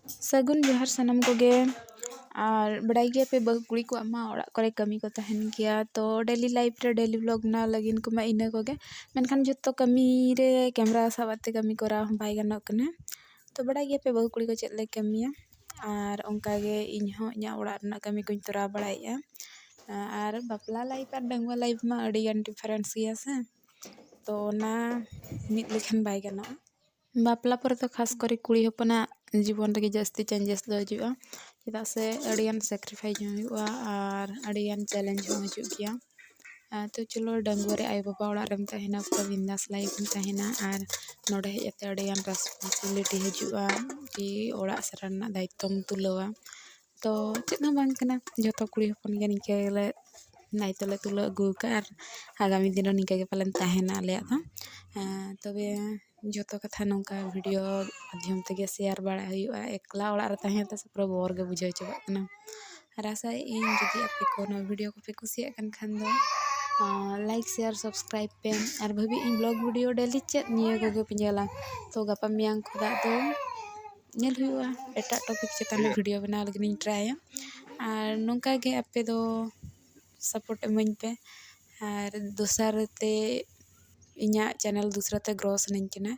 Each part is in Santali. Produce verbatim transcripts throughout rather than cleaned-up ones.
ᱥᱟᱹᱜᱩᱱ ᱡᱚᱦᱟᱨ ᱥᱟᱱᱟᱢ ᱠᱚᱜᱮ᱾ ᱟᱨ ᱵᱟᱲᱟᱭ ᱜᱮᱭᱟᱯᱮ, ᱵᱟᱹᱦᱩ ᱠᱩᱲᱤ ᱠᱚᱣᱟᱜ ᱢᱟ ᱚᱲᱟᱜ ᱠᱚᱨᱮ ᱠᱟᱹᱢᱤ ᱠᱚ ᱛᱟᱦᱮᱱ ᱜᱮᱭᱟ, ᱛᱚ daily life ᱨᱮ daily vlog ᱵᱮᱱᱟᱣ ᱞᱟᱹᱜᱤᱫ ᱠᱚᱢᱟ ᱤᱱᱟᱹ ᱠᱚᱜᱮ᱾ ᱢᱮᱱᱠᱷᱟᱱ ᱡᱷᱚᱛᱚ ᱠᱟᱹᱢᱤ ᱨᱮ camera ᱥᱟᱵ ᱠᱟᱛᱮ ᱠᱟᱹᱢᱤ ᱠᱚᱨᱟᱣ ᱦᱚᱸ ᱵᱟᱭ ᱜᱟᱱᱚᱜ ᱠᱟᱱᱟ᱾ ᱛᱚ ᱵᱟᱲᱟᱭ ᱜᱮᱭᱟᱯᱮ, ᱵᱟᱹᱦᱩ ᱠᱩᱲᱤ ᱠᱚ ᱪᱮᱫ ᱞᱮ ᱠᱟᱹᱢᱤᱭᱟ᱾ ᱟᱨ ᱚᱱᱠᱟ ᱜᱮ ᱤᱧ ᱦᱚᱸ ᱤᱧᱟᱹᱜ ᱚᱲᱟᱜ ᱨᱮᱱᱟᱜ ᱠᱟᱹᱢᱤ ᱠᱚᱧ ᱛᱚᱨᱟᱣ ᱵᱟᱲᱟᱭᱮᱫᱼᱟ᱾ ᱟᱨ ᱵᱟᱯᱞᱟ life ᱟᱨ ᱰᱟᱺᱜᱩᱣᱟᱹ life ᱢᱟ ᱟᱹᱰᱤ ᱜᱟᱱ difference ᱜᱮᱭᱟ ᱥᱮ, ᱛᱚ ᱚᱱᱟ ᱢᱤᱫ ᱞᱮᱠᱷᱟᱱ ᱵᱟᱭ ᱜᱟᱱᱚᱜᱼᱟ᱾ ᱵᱟᱯᱞᱟ ᱯᱚᱨᱮ ᱫᱚ ᱠᱷᱟᱥ ᱠᱚᱨᱮ ᱠᱩᱲᱤ ᱦᱚᱯᱚᱱᱟᱜ ᱡᱤᱵᱚᱱ ᱨᱮᱜᱮ ᱡᱟᱹᱥᱛᱤ changes ᱫᱚ ᱦᱤᱡᱩᱜᱼᱟ, ᱪᱮᱫᱟᱜ ᱥᱮ ᱟᱹᱰᱤᱜᱟᱱ sacrifice ᱦᱚᱸ ᱦᱩᱭᱩᱜᱼᱟ ᱟᱨ ᱟᱹᱰᱤᱜᱟᱱ challenge ᱦᱚᱸ ᱦᱤᱡᱩᱜ ᱜᱮᱭᱟ᱾ ᱟᱨ ᱛᱚ ᱪᱚᱞᱚ, ᱰᱟᱺᱜᱩᱣᱟᱹ ᱨᱮ ᱟᱭᱳᱼᱵᱟᱵᱟ ᱚᱲᱟᱜ ᱨᱮᱢ ᱛᱟᱦᱮᱱᱟ, ᱚᱠᱟ ᱵᱤᱱᱫᱟᱥ life ᱮᱢ ᱛᱟᱦᱮᱱᱟ, ᱟᱨ ᱱᱚᱰᱮ ᱦᱮᱡ ᱠᱟᱛᱮ ᱟᱹᱰᱤᱜᱟᱱ responsibility ᱦᱤᱡᱩᱜᱼᱟ, ᱠᱤ ᱚᱲᱟᱜ ᱥᱟᱨᱟ ᱨᱮᱱᱟᱜ ᱫᱟᱭᱤᱛᱛᱚᱢ ᱛᱩᱞᱟᱹᱣᱟ᱾ ᱛᱚ ᱪᱮᱫ ᱦᱚᱸ ᱵᱟᱝ ᱠᱟᱱᱟ, ᱡᱷᱚᱛᱚ ᱠᱩᱲᱤ ᱦᱚᱯᱚᱱ ᱜᱮ ᱱᱤᱝᱠᱟᱹ ᱜᱮᱞᱮ ᱫᱟᱭᱤᱛᱛᱚ ᱞᱮ ᱛᱩᱞᱟᱹᱣ ᱟᱹᱜᱩ ᱟᱠᱟᱫᱼᱟ, ᱟᱨ ᱟᱜᱟᱢᱤ ᱫᱤᱱ ᱦᱚᱸ ᱱᱤᱝᱠᱟᱹ ᱜᱮ ᱯᱟᱞᱮᱱ ᱛᱟᱦᱮᱱᱟ ᱟᱞᱮᱭᱟᱜ ᱫᱚ᱾ ᱦᱮᱸ, ᱛᱚᱵᱮ ᱡᱷᱚᱛᱚ ᱠᱟᱛᱷᱟ ᱱᱚᱝᱠᱟ video ᱢᱟᱫᱽᱫᱷᱚᱢ ᱛᱮᱜᱮ share ᱵᱟᱲᱟ ᱦᱩᱭᱩᱜᱼᱟ᱾ ᱮᱠᱞᱟ ᱚᱲᱟᱜ ᱨᱮ ᱛᱟᱦᱮᱸ ᱛᱮ ᱥᱮ ᱯᱩᱨᱟᱹ bore ᱜᱮ ᱵᱩᱡᱷᱟᱹᱣ ᱪᱟᱵᱟᱜ ᱠᱟᱱᱟ᱾ ᱟᱨ ᱟᱥᱟᱭᱮᱫ ᱟᱹᱧ ᱡᱩᱫᱤ ᱟᱯᱮ ᱠᱚ ᱱᱚᱣᱟ video ᱠᱚᱯᱮ ᱠᱩᱥᱤᱭᱟᱜ ᱠᱟᱱ ᱠᱷᱟᱱ ᱫᱚ, ᱟᱸ, like, share, subscribe ᱯᱮ᱾ ᱟᱨ ᱵᱷᱟᱵᱤ ᱤᱧ vlog video daily ᱪᱮᱫ ᱱᱤᱭᱟᱹ ᱠᱚᱜᱮ ᱯᱮ ᱧᱮᱞᱟ, ᱛᱚ ᱜᱟᱯᱟ ᱢᱮᱭᱟᱝ ᱠᱷᱚᱱᱟᱜ ᱫᱚ ᱧᱮᱞ ᱦᱩᱭᱩᱜᱼᱟ, ᱮᱴᱟᱜ topic ᱪᱮᱛᱟᱱ ᱨᱮ video ᱵᱮᱱᱟᱣ ᱞᱟᱹᱜᱤᱫ ᱤᱧ ᱴᱨᱟᱭᱟ᱾ ᱟᱨ ᱱᱚᱝᱠᱟ ᱜᱮ ᱟᱯᱮ ᱫᱚ support ᱤᱢᱟᱹᱧ ᱯᱮ, ᱟᱨ ᱫᱚᱥᱟᱨ ᱛᱮ ᱤᱧᱟᱹᱜ channel ᱫᱚᱥᱨᱟ ᱛᱮ grow ᱥᱟᱱᱟᱧ ᱠᱟᱱᱟ᱾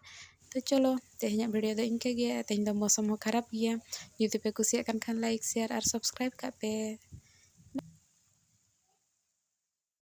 ᱛᱚ ᱪᱚᱞᱚ, ᱛᱮᱦᱮᱧᱟᱜ video ᱫᱚ ᱤᱱᱠᱟᱹ ᱜᱮ᱾ ᱛᱮᱦᱮᱧ ᱫᱚ ᱢᱳᱥᱚᱢ ᱦᱚᱸ ᱠᱷᱟᱨᱟᱯ ᱜᱮᱭᱟ᱾ ᱡᱩᱫᱤ ᱯᱮ ᱠᱩᱥᱤᱭᱟᱜ ᱠᱟᱱ ᱠᱷᱟᱱ like, share ᱟᱨ subscribe ᱠᱟᱜ ᱯᱮ᱾